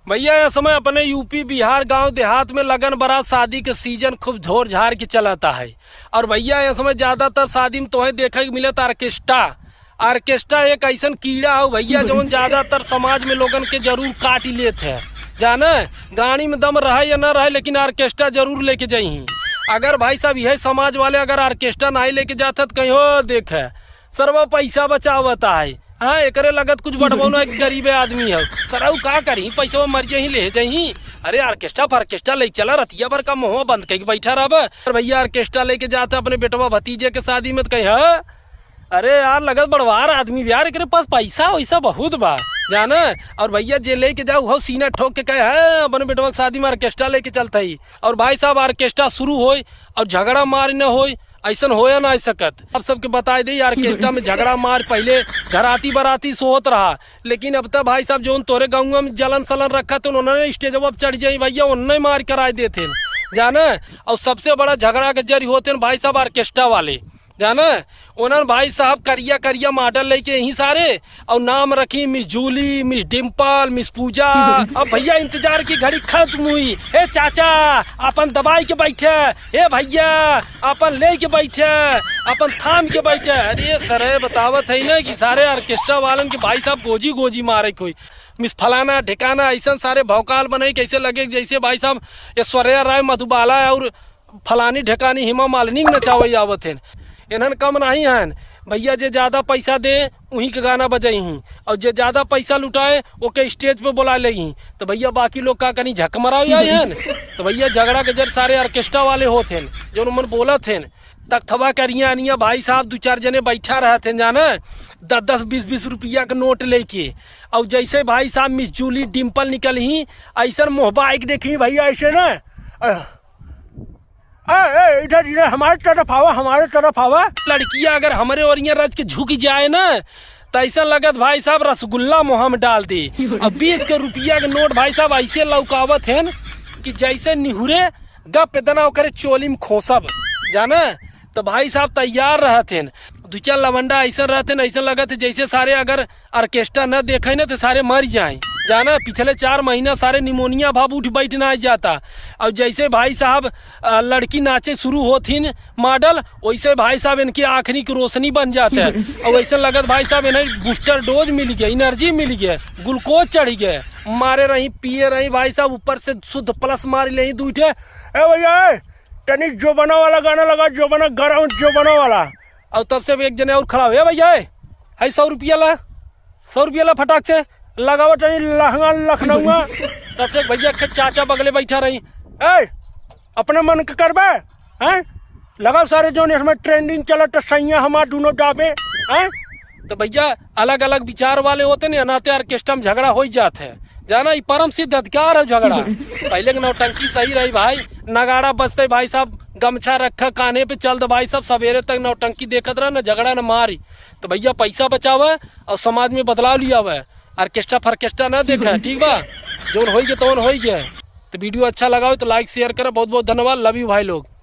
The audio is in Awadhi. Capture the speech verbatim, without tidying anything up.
भैया, यह समय अपने यूपी, बिहार, गांव देहात में लगन, बारात, शादी के सीजन खूब झोर झार के चलता है। और भैया, यह समय ज्यादातर शादी में तोहे देखे के मिलत ऑर्केस्ट्रा। ऑर्केस्ट्रा एक ऐसन कीड़ा हो भैया, जौन ज्यादातर समाज में लोगन के जरूर काट लेत है। जाने, गाड़ी में दम रहे या ना रहे, लेकिन ऑर्केस्ट्रा जरूर लेके जइहीं। अगर भाई साहब, यह समाज वाले अगर ऑर्केस्ट्रा नहीं लेके जात है, तो कहीं हो देखे, सरवा पैसा बचावत आए। हाँ, एकरे लगत कुछ बढ़बो ना, एक गरीबे आदमी है। सरऊ का करी, पैसा मर जही, ले जही। अरे, ऑर्केस्ट्रा फार्केस्ट्रा ले चला, रतिया भर का मुंहवा बंद करके बैठा रहबे। अरे भैया, ऑर्केस्ट्रा लेके जाते अपने बेटवा भतीजे के शादी में, तो कहे, "हाँ, अरे यार, लगत बड़वार आदमी बा यार, एकरे पास पैसा वैसा बहुत बा, जाना।" और भैया, जे लेके जाओ, हो सीना ठोक के कहे, "हाँ, अपने बेटवा के शादी में ऑर्केस्ट्रा लेके चलते ही।" और भाई साहब, ऑर्केस्ट्रा शुरू होए और झगड़ा मार न होए, ऐसन होया ना सकत। आप सबके बताए दे, ऑर्केस्ट्रा में झगड़ा मार पहले घराती बराती से होत रहा, लेकिन अब तो भाई साहब, जौन तोरे गाँव में जलन सलन रखा थे, उन्होंने स्टेजवा पर चढ़ जाई भैया, उन्हें मार कराए देते हैं, जाना। और सबसे बड़ा झगड़ा के जरी होते हैं भाई साहब, ऑर्केस्ट्रा वाले, जाना। उन्होंने भाई साहब करिया करिया मॉडल लेके यहीं सारे, और नाम रखी मिस जूली, मिस डिम्पल, मिस पूजा। अब भैया, इंतजार की घड़ी खत्म हुई। ए चाचा, अपन दबाई के बैठे। ए भैया, अपन लेके बैठे, अपन थाम के बैठे। अरे सरे, बतावत है ना कि सारे ऑर्केस्ट्रा वालन के भाई साहब गोजी गोजी मारे कोई। मिस फलाना ढिकाना ऐसन सारे भौकाल बने, कैसे लगे जैसे भाई साहब ऐश्वर्या राय मधुबाला और फलानी ढेकानी हेमा मालिनी के नचावे आवत हैं। इन्हन कम नहीं हैं भैया, जे ज्यादा पैसा दे, उहीं के गाना बजाई ही, और जे ज्यादा पैसा लुटाए, ओके स्टेज पे बुला ले ही। तो भैया, बाकी लोग का करी, झक मरावे आए हैं। तो भैया, झगड़ा के जर सारे ऑर्केस्ट्रा वाले होत हैं, जो उमन बोलत हैं, तख्तवा करिया अनिया भाई साहब, दो चार जने बैठा रहत हैं, जाना, दस दस बीस बीस रुपया के नोट लेके। और जैसे भाई साहब मिस जूली डिम्पल निकल ही, ऐसन मोहबा एक देखी भैया, ऐसे ना, अ, ए, ए, इधर, इधर हमारे तरफ आवा, हमारे तरफ आवा। लड़किया अगर हमरे ओरिया रच के झुक जाए ना, तो ऐसा लगत भाई साहब रसगुल्ला मुँह में डाल दे। और बीस के रुपया के नोट भाई साहब ऐसे लौकावत हैं कि जैसे निहुरे गप इतना ओकरे चोली में खोसब, जाना। तो भाई साहब तैयार रहत हैं, दो चार लवंडा ऐसा रहत हैं, ऐसा लगत है जैसे सारे अगर ऑर्केस्ट्रा न देखे ना तो सारे मर जाए। जाना, पिछले चार महीना सारे निमोनिया भाव उठ बैठ ना जाता। और जैसे भाई साहब, अ, लड़की नाचे शुरू होथिन मॉडल, वैसे भाई साहब इनकी आँखनी की रोशनी बन जाता है। और वैसे लगत भाई साहब इन्हें बूस्टर डोज मिल गया, एनर्जी मिल गया, ग्लूकोज चढ़ गया। मारे रही, पिए रही भाई साहब, ऊपर से शुद्ध प्लस मार ले ही दू ठे। ए भैया, ए, तनी जोबना वाला गाना लगा, जोबना, गरम जोबना वाला। और तब से एक जने और खड़ा हो, "ए भैया, ए, है सौ रुपया ला, सौ रुपया ला, फटाक से लगावा तनी लहंगा लखनऊआ।" तब से एक भैया के चाचा बगले बैठा रही, "ए, अपने मन के करबे, हैं? लगाओ सारे जौन इसमें ट्रेंडिंग चलत, सैया हमार दोनों जाबे, हैं?" तो भैया, अलग-अलग विचार वाले होते हैं, नाते ऑर्केस्ट्रा में झगड़ा हो ही जात है। जाना, ई परम सिद्ध अधिकार है झगड़ा। पहले के नौटंकी सही रही भाई, नगाड़ा बजते भाई साहब, गमछा रखा कान्हे पे, चल दे भाई साहब, सवेरे तक नौटंकी देखत रहा, न झगड़ा न मारी। तो भैया, पैसा बचावे और समाज में बदलाव लियावे, ऑर्केस्ट्रा फार्केस्ट्रा ना देखे, ठीक बा? जौन होई गए तौन होई गए। तो वीडियो अच्छा लगा हो तो like share करें। बहुत बहुत धन्यवाद, love you भाई लोग।